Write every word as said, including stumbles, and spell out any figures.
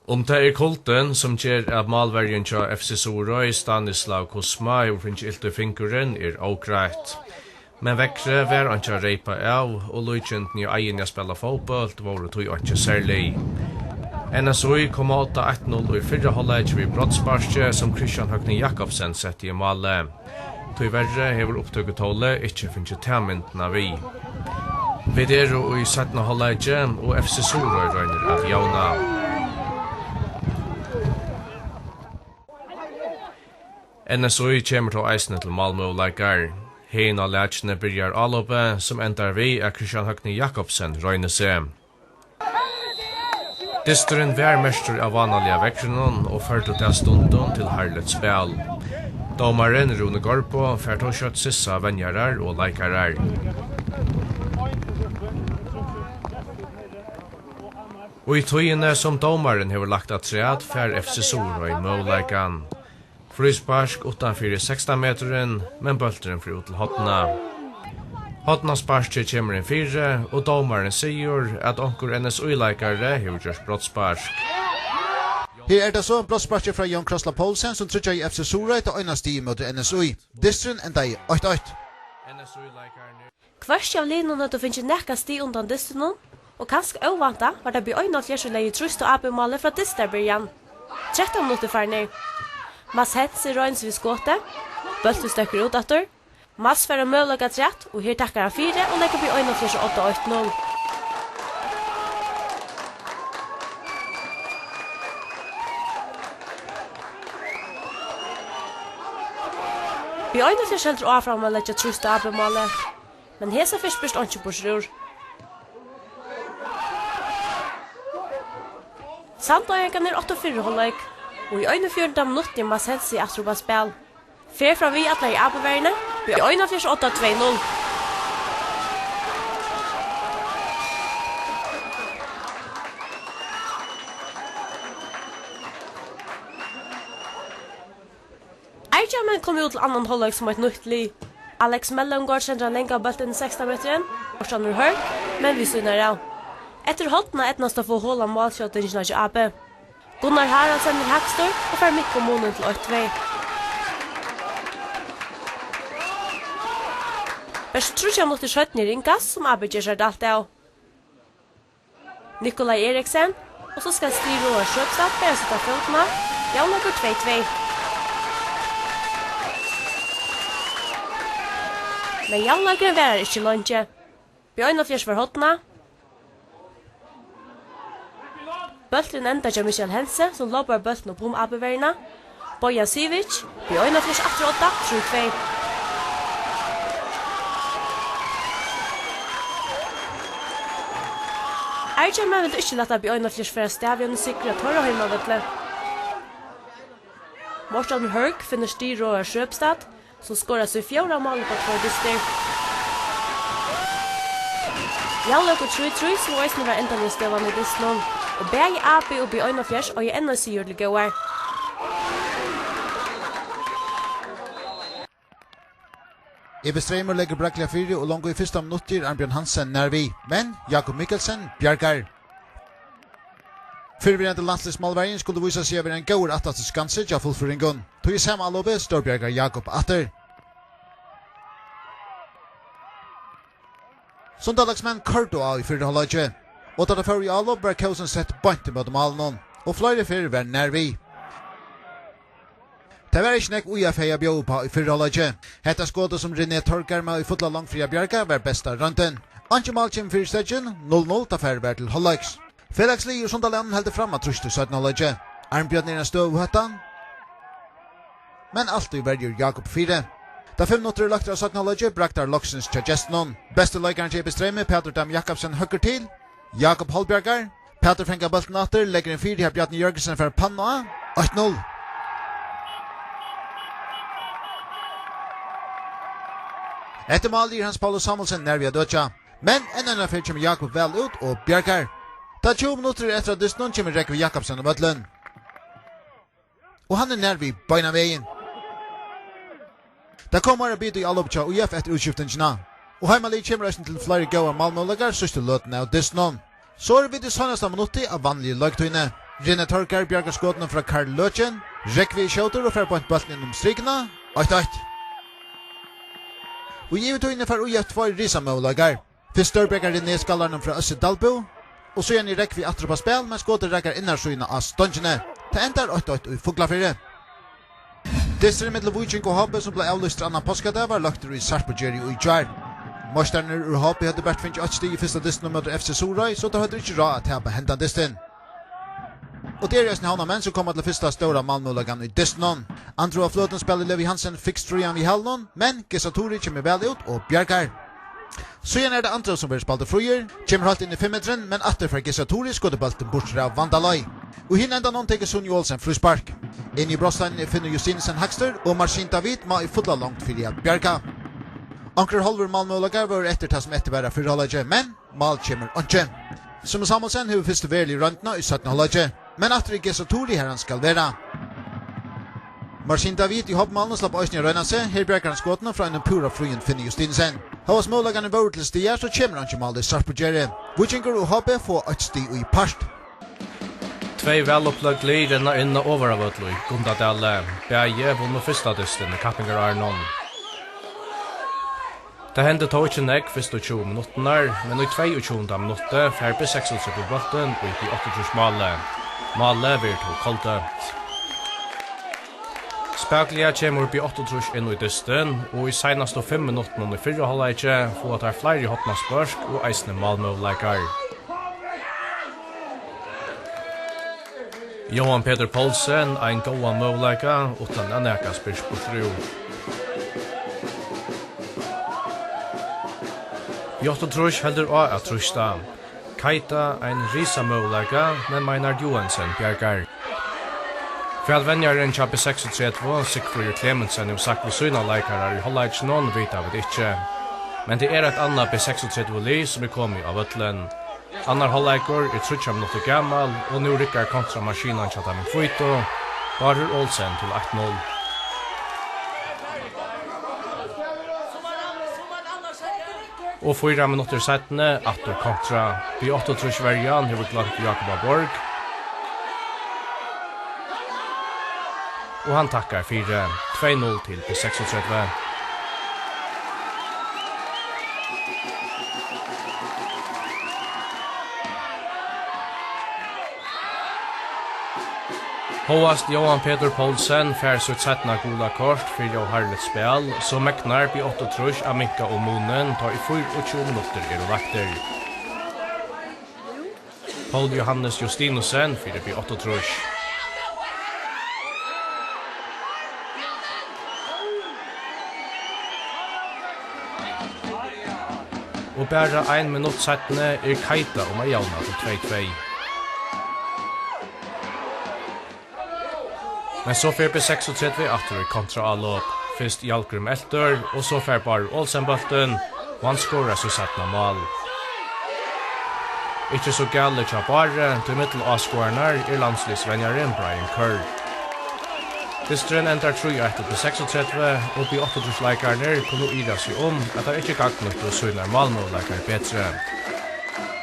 Um tað er kuldin, sum ger, at málverjin hjá F C Suðuroy, Stanislav Kusma, hevur fingið ilt í fingurin, er ógreitt. Men veðrið var einki at reypa av, og líkindini í eiginni at spæla fótbólt vóru tí einki serlig. N S Í kom á odda eitt null í fyrra hálvleiki við brotssparki, sum Kristian Høgni Jakobsen setti í málið. Tíverri hevur upptøkutólið ikki fingið ta myndina við. Vit eru í seinna hálvleiki, og F C Suðuroy roynir at javna. N S Í kemur tó eisini til málmøguleikar. Hin á lakjuni byrjar álopið, sum endar við, at Kristian Høgni Jakobsen roynir seg. Dysturin var merktur av vánaliga veðrinum og førdi tað stundum til harðligt spæl. Dómarin Rúni Gorbo fær tó skjótt sissa venjarar og leikarar. Og í tíðini, sum dómarin hevur lagt afturat, fær F C Suðuroy møguleikan. Fríspark uttan fyri sekstan metrin, men bólturin fer út til hornið. Hornasparkið kemur inn fyri, og dómarin sigur, at onkur N S Í-leikari hevur gjørt brotsspark. Her er tað so, brotssparkið frá Jón Krossla Poulsen, sum tryggjaði F C Suðuroy tað eina stigið móti N S Í. Dysturin endaði eitt eitt. Hvørki av liðunum høvdu fingið nakað stig undan dystinum, og kanska óvæntað var tað B einoghálvfjerðs, ið legði trýst á avbjóðimálið frá dystarbyrjan. Trettan minuttir farnir. Mads Hense roynir seg við skotið. Bólturin støkkur út aftur. Mads fær ein møguleika afturat, og her takkar hann fyri og leggur B einoghálvfjerðs á odda eitt null. B einoghálvfjerðs heldur áfram at leggja trýst á avbjóðimálið. Men hesa ferð spyrst einki burtur úr. Sandoyingarnir áttu fyrri hálvleik, og í einogfjøruti minuttir er Mads Hense aftur upp á spæl. Fer fram við allari avbjóðivarðini, B einoghálvfjerðs odda tvey null. Argjamenn koma út til annan hálvleik sum eitt nýtt lið. Alex Mellumgaard sendir ein langan bólt inn í sekstan metrin. Mortanur Hørg, men við síðuna av. Eftir hornið eydnast at fáa hol á málskjótingina hjá A B. Gunnar Haraldsen er hægstur og fær minkað munin til eitt tvey. Bert tríggjar minuttir seinni er Ingas, sum A B ger sær dælt av. Nikolaj Eriksen, og so skal Stig Roar Skjøbstad bara seta fótin á. Javnleikur tvey tvey. Men javnleikurin varar ikki leingi. B einoghálvfjerðs fær hornið. Bólturin endar hjá Michael Hense, sum lobbar bóltin upp um avbjóðivarðina. Bojan Sivic, B einoghálvfjerðs aftur á odda, trý tvey. Argjamenn vildu ikki lata B einoghálvfjerðs fara avstað við einum sigri á teirra heimavølli. Mortanur Hørg finnur Stig Roar Skjøbstad, sum skorar sítt fjórða mál upp á tveir dystir. Javnleikur trý trý, sum eisini var endaliga støðan í dystinum, og bæði A B og B einoghálvfjerðs eiga enn ein sigur til góðar. Ebi Streymur leggur brakliga fyri, og longu í fyrsta minutti er Arnbjørn Hansen nær við, men Jakob Mikkelsen bjargar. Fyrrverandi landsliðsmálverjin skuldi vísa seg at vera ein góður aftast í skansi hjá fullføringum, tí í sama álopið stórbjargar Jakob aftur. Sundalagsmenn koyrdu á í fyrra hálvleiki, og tá tað fór í álop, var kósin sett beint ímóti málinum, og fleiri ferð var nær við. Tað var ikki nógv í at fáa at bjóða upp á í fyrra hálvleiki. Hetta skotið, sum René Torgarma í fulla longd fær bjargað, var besta royndin. Einki mál kemur fyri steðgin, null null, tá farið var til hálvleiks. Felagsliðið í Sundalagnum heldur fram at trýsta í seinna hálvleiki. Arnbjørn er ein støðuhættan, men altíð verjur Jakob fyri. Tá fimm minuttir eru løgdir av seinna hálvleiki, bragdar loksins hjá gestunum. Besti leikarin hjá Ebi Streymi, Pætur Dam Jakobsen, høggur til. Jakob hálvbjargar. Pætur fangar bóltin aftur, leggur inn fyri, har Bjarni Jørgensen fær pannu á. Eitt null. Eftir málið er Hans Paulus Samuelsen nær við at økja. Men enn eina ferð kemur Jakob væl út og bjargar. Tá tjúgu minuttir eru eftir av dystinum, kemur Rógvi Jakobsen á vøllin. Og hann er nær við beinan vegin. Tað kom meira bit í álopið hjá Í F eftir útskiftingina, og heimaliðið kemur eisini til fleiri góðar málmøguleikar síðstu løtuna av dystinum. So eru vit í seinasta minutti av vanligu leiktíðini. René Torgeir bjargar skotinum frá Karl Løken. Rógvi er skjótur og fær beint bóltin inn um strikuna. Eitt eitt. Og í yvirtíðini fær ÍF tveir risamøguleikar. Fyrst stórbjargar René skallarnum frá Øssur Dalbø, og síðani er Rógvi aftur upp á spæl, men skotið rakar innarsíðuna á stongina. Tað endar eitt eitt í Fuglafirði. Dysturin millum Víking og H B, sum bleiv avlýstur annan páskadag, var løgdur í Sarpugerði í gjár. Meistararnir úr H B høvdu bert fingið eitt stig í fyrsta dystinum móti F C Suðuroy, so teir høvdu ikki ráð at tapa hendan dystin. Og tað eru eisini Havnarmenn, sum koma til fyrsta stóra málmøguleikan í dystinum. Andrew á fløtum spælir Levi Hansen fixed three-an við hælinum, men Geza Turi kemur væl út og bjargar. Síðan er tað Andrew, sum verður spældur fríur, kemur heilt inn í fimmmetrin, men aftur fær Geza Turi skotið bóltin burtur av vandaleið. Og í hin endanum tekur Sonny Olsen fríspark. Inni í brotsteininum er Finnur Justinussen hægstur, og Marcin David má í fulla longd fyri at bjarga. Onkrir hálvir málmøguleikar vóru eftir tað, sum eftir var av fyrra hálvleiki, men mál kemur einki. Simon Samuelsen hevur fyrstu veruligu royndina í seinna hálvleiki, men aftur er Geza Turi, har hann skal vera. Marcin David í hálvmálinum slapp eisini at royna seg. Her bjargar hann skotinum frá einum púra fríum Finnur Justinussen. Hóast møguleikarnir vóru til staðar, so kemur einki mál í Sarpugerði. Víkingur og H B fáa eitt stig í part. Tvey vælupplegd lið renna inn á Ovaravøll í Gundadali. Bæði vunnu fyrsta dystin í kappingarárunum. Tað hendi tó ikki nógv fyrstu tjúgu minuttirnar, men í tveyogtjúgunda minutti fær B seksogtretivu bóltin í B áttaogtrýss máli. Málið verður tó koldømt. Spakuliga kemur B áttaogtrýss inn í dystin, og í seinastu fimm minuttunum í fyrra hálvleiki fáa teir fleiri hornaspørk og eisini málmøguleikar. Jóhan Petur Poulsen, ein góðan møguleika, uttan at nakað spyrst burtur úr. B áttaogtrýss heldur á at trýsta. Keita ein risamøguleika, men Meinar Joensen bjargar. Hvat venjarin hjá B seksogtretivu, Sigfríður Clemensen, hevur sagt við sínar leikarar í hálvleikinum, vita vit ikki. Men tað er eitt annað B seksogtretivu lið, sum er komið á vøllin. Annar hálvleikur er tríggjar minuttir gamal, og nú riggar kontramaskinan hjá teimum hvítu. Bárður Olsen til eitt null. Og fýra minuttir seinni, aftur kontra. B áttaogtrýss verjan hevur gloymt Jákup á Borg. Og hann takkar fyri. Tvey null til B seksogtretivu. Hóast Jóhan Petur Poulsen fær sítt seinna gula kort fyri óharðligt spæl, so megnar B áttaogtrýss at minka um munin, tá ið fýraogtjúgu minuttir eru lagdir. Poul Johannes Justinussen fyri B áttaogtrýss. Og bara ein minutt seinni er Keita um at javna til tvey tvey. Men so fer B seksogtretivu aftur í kontraálop. Fyrst Hjalgrím Eltur, og so fær Bárður Olsen bóltin, og hann skorar sítt seinna mál. Ikki so galið hjá Bárði, tí millum áskoðararnar er landsliðsvenjarin Brian Kerr. Dysturin endar trý eitt til B seksogtretivu, og B áttaogtrýss leikararnir kunnu ivast seg um, at teir ikki gagnnýttu sínar málmøguleikar betri.